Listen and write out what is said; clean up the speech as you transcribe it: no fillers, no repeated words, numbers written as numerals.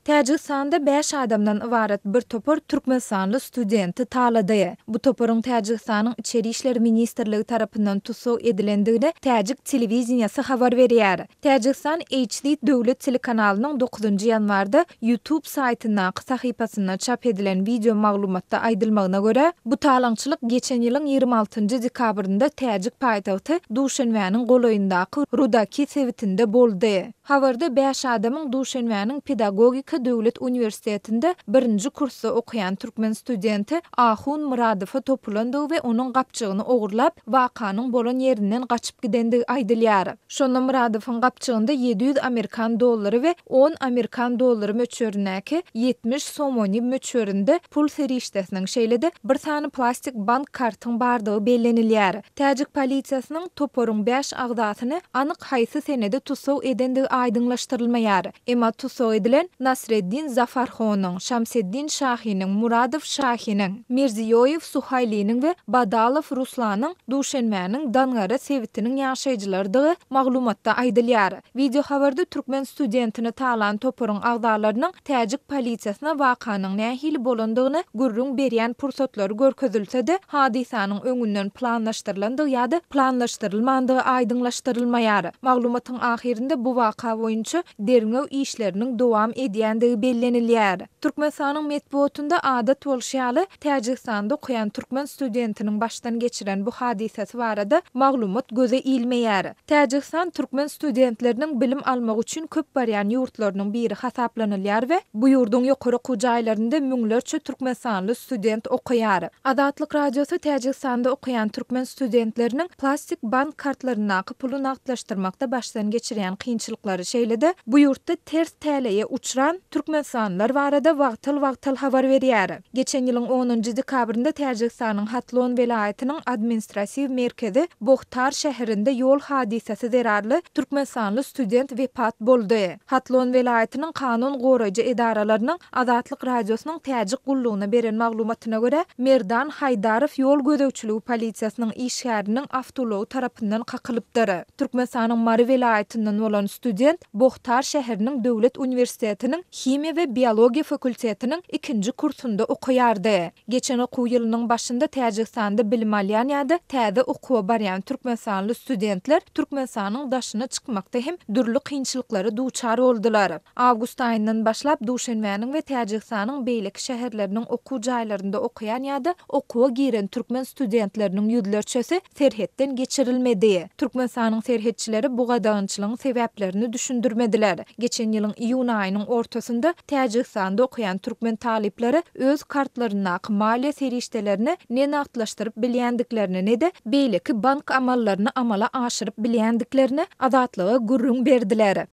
Täjigistanda bäş adamdan ybarat bir topar türkmenistanly studenti talady. Bu toparyň Täjigistanyň Içeri işler ministrligi tarapyndan tussag edilendigini täjik telewideniýesi habar berýär. Täjigistan HD döwlet telekanalynyň dokuzynjy ýanwarda YouTube saýtyndaky sahypasynda çap edilen wideo maglumatda aýdylmagyna görä, bu talaňçylyk geçen ýylyň 26-njy dekabrynda täjik paýtagty Duşenbäniň golaýyndaky Rudaki sebitinde boldy. Habarda bäş adamyň Duşenbäniň Pedagogika döwlet uniwersitetinde birinji kursda okaýan türkmen studenti Ahun Myradowa topulandygy we onuň gapjygyny ogurlap, wakanyň bolan ýerinden gaçyp gidendigi aýdylýar. Şonda Myradowyň gapjygynda 700 amerikan dollary we on amerikan dollary möçberindäki 70 somoni möçberinde pul serişdesiniň, şeýle-de bir sany plastik bank kartyň bardygy bellenilýär. Täjik polisiýasynyň toparyň bäş agzasyny anyk haýsy senede tussag edendigi aýdyňlaşdyrylmaýar. Emma tussag edilen Nasreddin Zafarhonyň, Şamseddin Şahiniň, Muradow Şahiniň, Mirziýoýew Suhaýliniň we Badalow Ruslanyň Duşenbäniň Dangara sebitiniň ýaşaýjylarydygy maglumatda aýdylýar. Wideohabarda türkmen studentini talan toparyň agzalarynyň täjik polisiýasyna wakanyň nähili bolandygyny gürrüň berýän pursatlary görkezilse-de, hadysanyň öňünden planlaşdyrylandygy ýa-da planlaşdyrylmandygy aýdyňlaşdyrylmaýar. Maglumatyň ahyrynda bu waka boýunça derňew işleriniň dowam edýändigi bellenilýär. Türkmenistanyň metbugatynda adat bolşy ýaly, Täjigistanda okaýan türkmen studentiniň başdan geçiren bu hadysasy barada maglumat göze ilmeýär. Täjigistan türkmen studentleriniň bilim almak üçin köp barýan ýurtlarynyň biri hasaplanylýar we bu ýurduň ýokary okuw jaýlarynda müňlerçe türkmenistanly student okaýar. Azatlyk Radiosy Täjigistanda okaýan türkmen studentleriniň plastik bank kartlaryndaky puly nagtlaşdyrmakda başdan geçirýän kynçylyklary, şeýle-de bu ýurtda ters täleýe uçran türkmenistanlylar barada wagtal-wagtal habar berýär. Geçen ýylyň onunjy dekabrynda Täjigistanyň Hatlon welaýatynyň administrasiw merkezi Bohtar şäherinde ýol hadysasy zerarly türkmenistanly student wepat boldy. Hatlon welaýatynyň kanun goraýjy edaralarynyň Azatlyk Radiosynyň Täjik gullugyna beren maglumatyna görä, Merdan Haýdarow ýol gözegçiligi polisiýasynyň işgäriniň awtoulagy tarapyndan kakylypdyr. Türkmenistanyň Mary welaýatyndan bolan student Bohtar şäheriniň döwlet uniwersitetiniň himiýa we biologiýa fakultetiniň ikinji kursunda okaýardy. Geçen okuw ýylynyň başynda Täjigistanda bilim alýan ýa-da täze okuwa barýan türkmenistanly studentler Türkmenistanyň daşyna çykmakda hem dürli kynçylyklara duçar boldular. Awgust aýyndan başlap Duşenbäniň we Täjigistanyň beýleki şäherleriniň okuw jaýlarynda okaýan ýa-da okuwa giren türkmen studentleriniň ýüzlerçesi serhetden geçirilmedi. Türkmenistanyň serhetçileri bu gadagançylygyň sebäplerini düşündirmediler. Geçen ýylyň iýun aýynyň ortasynda Täjigistanda okaýan türkmen talyplary öz kartlaryndaky maliýe serişdelerini ne nagtlaşdyryp bilýändiklerini, ne-de beýleki bank amallaryny amala aşyryp bilýändiklerini Azatlyga gürrüň berdiler.